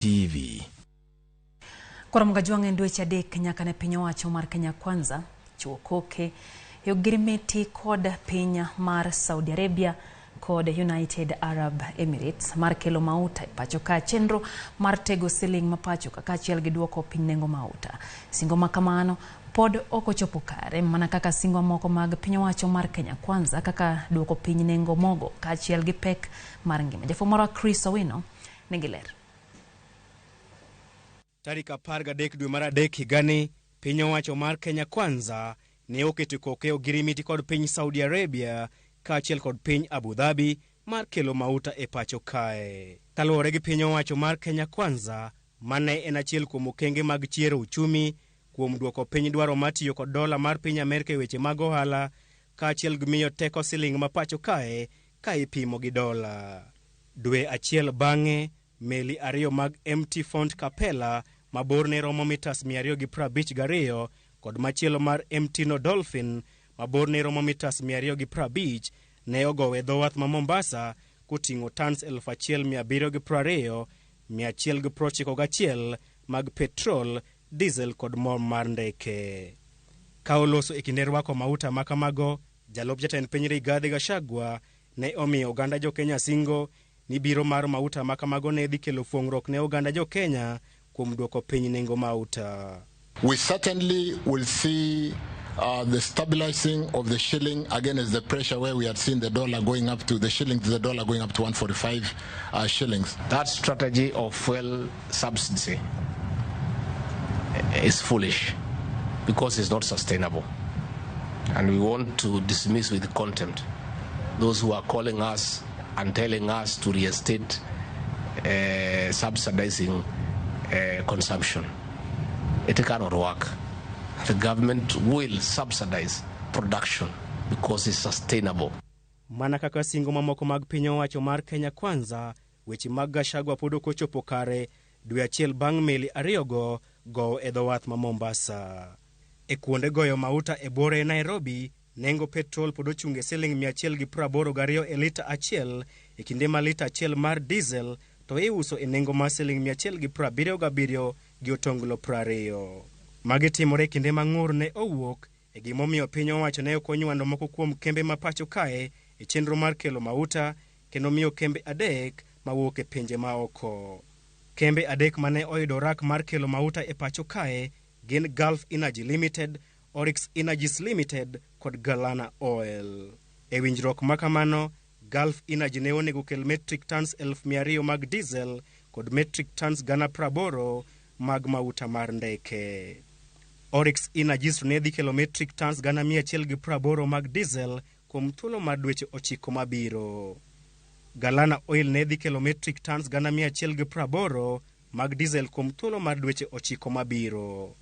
TV. Koro Mgajwang' en dweche 3 nyaka ne piny owacho mar Kenya Kwanza chiwo koke e ogirimiti kod piny mar Saudi Arabia kod United Arab Emirates mar kelo mauta e pacho ka chenro mar tego siling ma pacho ka kaachiel gi duoko piny nengo mauta. Singo ma kamano pod ok ochopo kare mana kaka singo moko mag piny owacho mar Kenya Kwanza kaka duoko piny nengo mogo kaachiel gi pek mar ngima. Jafwambo marwa Chris Owino nigi ler. Tarik 13 dwe mar 3 higani, piny owacho mar Kenya Kwanza ne oketo koke ogirimiti kod piny Saudi Arabia kaachiel kod piny Abu Dhabi mar kelo mauta e pacho kae. Kaluwore gi piny owacho mar Kenya Kwanza, mane en achiel kuom okenge mag chiero uchumi kuom duoko piny dwaro mar tiyo kod dola mar piny Amerka e weche mag ohala kaachiel gi miyo teko siling ma pacho kae ka ipimo gi dola. Dwe achiel bang'e, meli 2 mag MT Font Capella ma borne romo mitas 252 kod machielo mar MT No Dolphin ma borne romo mitas 250 ne ogowe e dho wath ma Mombasa koting'o tons 1720, 191 mag petrol, diesel kod mo mar ndeke. Ka oloso e kinde rwako mauta ma kamago, jalup jatend piny Rigathi Gachagua ne omiyo oganda jo Kenya singo ni biro mar mauta ma kamago ne dhi kelo fuong'ruok ne oganda jo Kenya kuom duoko piny nengo mauta. We certainly will see the stabilizing of the shilling against the pressure where we had seen the dollar going up to the shilling to the dollar going up to 145 shillings. That strategy of fuel subsidy is foolish because it's not sustainable. And we want to dismiss with contempt those who are calling us and telling us to reinstate subsidizing consumption. It cannot work. The government will subsidize production because it's sustainable. Mana kaka singo mamoko mag piny owacho mar Kenya Kwanza, weche mag Gachagua pod ok ochopo kare dwe achiel bang' meli 2 go gowo e dho wath ma Mombasa. E kuonde goyo mauta e buore Nairobi, nengo petrol pod ochung' e siling 182 e lita achiel, e kinde ma lita achiel mar diesel to iuso e nengo mar siling 177 gi otonglo 20. Magi timore e kinde ma ng'ur ne owuok e gimomiyo piny owacho ne ok onywando moko kuom kembe ma pacho kae e chenro mar kelo mauta kendo miyo kembe 3 mawuok e pinje maoko. Kembe 3 mane oyudo rak mar kelo mauta e pacho kae gin Gulf Energy Limited, Oryx Energies Limited kod Galana Oil. E winjruok ma kamano, Gulf Energy ne onego kel metric tons 200,000 mag diesel kod metric tons 80,000 mag mauta mar ndeke. Oryx Energies ne dhi kelo metric tons 180,000 mag diesel kuom thuolo mar dweche 9 mabiro. Galana Oil ne dhi kelo metric tons 180,000 mag diesel kuom thuolo mar dweche 9 mabiro.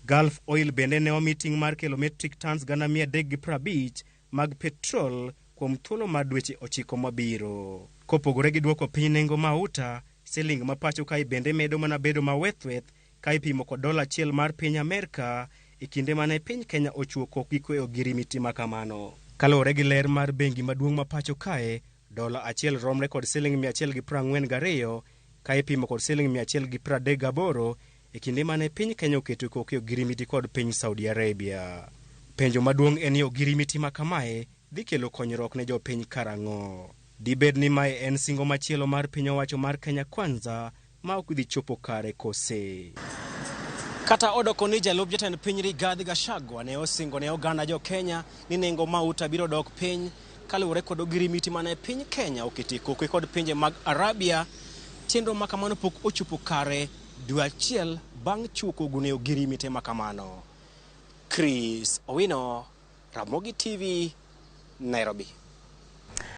Gulf Oil bende ne omi ting' mar kelo metric tons 350 mag petrol kuom thuolo mar dweche 9 mabiro. Kopogore gi duoko piny nengo mauta, siling ma pacho kae bende medo mana bedo mawethweth ka ipimo kod dola achiel mar piny Amerka e kinde mane piny Kenya ochuo kokgi kweyo ogirimiti ma kamano. Kaluwore gi ler mar bengi maduong' ma pacho kae, dola achiel romre kod siling 142 ka ipimo kod siling 138 e kinde mane piny Kenya oketo koke ogirimiti kod piny Saudi Arabia. Penjo maduong' en ni ogirimiti ma kamae dhi kelo konyruok ne jopiny karang'o? Dibed ni mae en singo machielo mar piny owacho mar Kenya Kwanza ma ok dhi chopo kare kose? Kata odoko ni jalup jatend piny Rigathi Gachagua ne osingo ne oganda jo Kenya ni nengo mauta biro dok piny kaluwore kod ogirimiti mane piny Kenya okete koke kod pinje mag Arabia, chenro ma kamano pok ochopo kare dwe achiel bang' chiwo kogo ne ogirimiti ma kamano. Chris Owino, Ramogi TV, Nairobi.